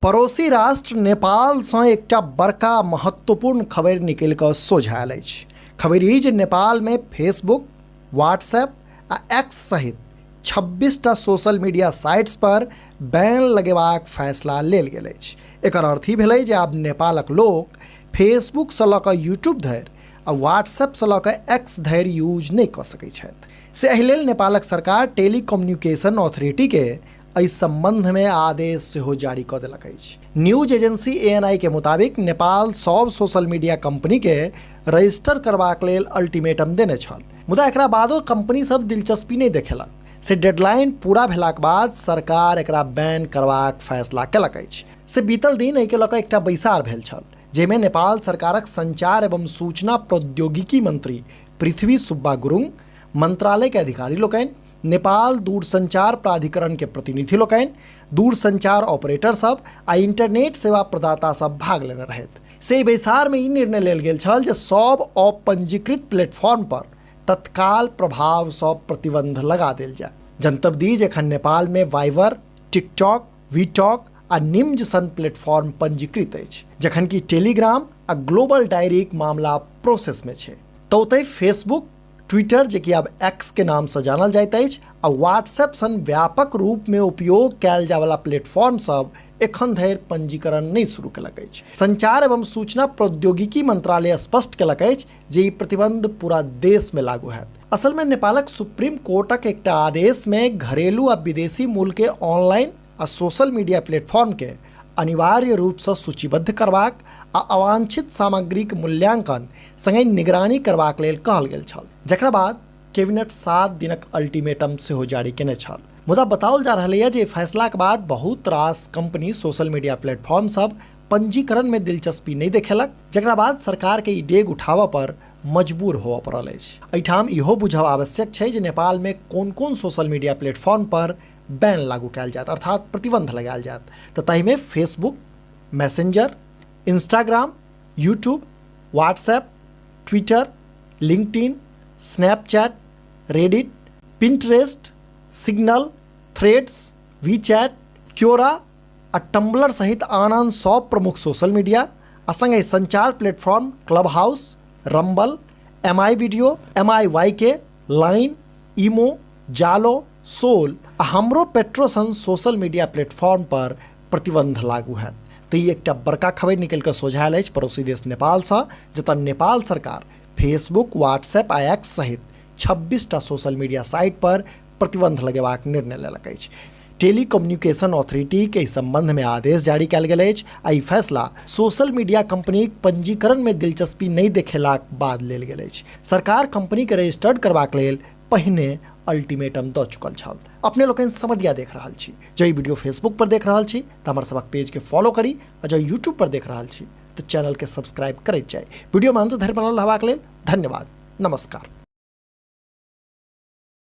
पड़ोसी राष्ट्र नेपालसँ एकटा बड़का महत्वपूर्ण खबरि निकलि कऽ सोझा आयल अछि। खबरि ई जे नेपालमे फेसबुक, व्हाट्सएप आ एक्स सहित 26टा सोशल मीडिया साइट्स पर बैन लगेबाक फैसला लेल गेल अछि। एकर अर्थ ई भेलै जे आब नेपालक लोक फेसबुकसँ लऽ कऽ यूट्यूब धरि आ व्हाट्सएपसँ लऽ कऽ एक्स धरि यूज नहि कऽ सकैत छथि। से एहि लेल नेपालक सरकार टेलीकम्युनिकेशन ऑथोरिटीके एहि संबंध में आदेश सेहो जारी कऽ देलक अछि। न्यूज एजेंसी एएनआई के मुताबिक नेपाल सब सोशल मीडिया कंपनी के रजिस्टर करबाक लेल अल्टीमेटम देने छल, मुदा एकरा बादो कंपनी सब दिलचस्पी नहि देखेलक। से डेडलाइन पूरा भेलाक बाद सरकार एकरा बैन करबाक फैसला केलक अछि। से बीतल दिन एहिके लऽ कऽ एकटा बैसार भेल छल, जाहिमे नेपाल सरकारक संचार एवं सूचना प्रौद्योगिकी मंत्री पृथ्वी सुब्बा गुरुङ, मंत्रालय के अधिकारी लोकनि, नेपाल दूरसंचार प्राधिकरण के प्रतिनिधि लोकनि, दूरसंचार ऑपरेटर सब आ इंटरनेट सेवा प्रदाता सब भाग लेने रहथि। से एहि बैसार में ई निर्णय लेल गेल छल जे सब अपंजीकृत प्लेटफॉर्म पर तत्काल प्रभाव सँ प्रतिबंध लगा देल जाय। जनतब दी जे एखन नेपाल में वाइबर, टिकटॉक, वीटॉक आ निम्ज सन प्लेटफॉर्म पंजीकृत अछि, जखन कि टेलीग्राम आ ग्लोबल डायरीक मामला प्रोसेस में छै। तऽ ओतहि फेसबुक, ट्विटर जे कि आब एक्स के नाम से जानल जाइत अछि आ व्हाट्सएप सन व्यापक रूप में उपयोग कयल जायवला प्लेटफॉर्म सब एखन धरि पंजीकरण नहि शुरू केलक अछि। संचार एवं सूचना प्रौद्योगिकी मंत्रालय स्पष्ट केलक अछि जे ई प्रतिबंध पूरा देश में लागू हैत। असल में नेपालक सुप्रीम कोर्टक एकटा आदेश में घरेलू आ विदेशी मूल के ऑनलाइन आ सोशल मीडिया प्लेटफॉर्म के अनिवार्य रूपसँ सूचीबद्ध करबाक आ अवांछित सामग्रीक मूल्यांकन संगहि निगरानी करबाक लेल कहल गेल छल, जकरा बाद कैबिनेट 7 दिनक अल्टीमेटम सेहो जारी केने छल। मुदा बताओल जा रहल यऽ जे फैसलाक बाद बहुत रास कंपनी सोशल मीडिया प्लेटफॉर्म सब पंजीकरण में दिलचस्पी नहि देखेलक, जकरा बाद सरकार के ई डेग उठाबऽ पर मजबूर होबऽ पड़ल अछि। एहिठाम इहो बुझब आवश्यक छै जे नेपाल में कोन-कोन सोशल मीडिया प्लेटफॉर्म पर बैन लागू कयल जायत, अर्थात प्रतिबंध लगायल जायत, तऽ ताहिमे Facebook, Messenger, Instagram, YouTube, WhatsApp, Twitter, LinkedIn, Snapchat, Reddit, Pinterest, Signal, Threads, WeChat, Quora आ टम्बलर सहित आन आन सभ प्रमुख सोशल मीडिया आ सङ्गहि संचार platform Clubhouse, Rumble, M I video, M I Y K, Line, imo, Zalo, Soul आ हमरो पेट्रो सन सोशल मीडिया प्लेटफॉर्म पर प्रतिबंध लागू हैत। तऽ ई एकटा बड़का खबरि निकलि कऽ सोझा आयल अछि पड़ोसी देश नेपालसँ, जतय नेपाल सरकार फेसबुक, व्हाट्सएप आ एक्स सहित 26टा सोशल मीडिया साइट पर प्रतिबंध लगेबाक निर्णय लेलक अछि। टेलीकम्युनिकेशन ऑथोरिटी के एहि संबंध में आदेश जारी कयल गेल अछि आ ई फैसला सोशल मीडिया कंपनीक पंजीकरण में दिलचस्पी नहि देखेलाक बाद लेल गेल अछि। सरकार कंपनी के रजिस्टर्ड करबाक लेल पहिने अल्टीमेटम दऽ चुकल छल। अपने लोकनि समदिया देख रहल छी। जँ ई वीडियो फेसबुक पर देख रहल छी तऽ हमर सभक पेज के फॉलो करी आ जँ यूट्यूब पर देख रहल छी तऽ चैनल के सब्सक्राइब करैत जाई। वीडियो में अंत धरि बनल रहबाक लेल धन्यवाद। नमस्कार।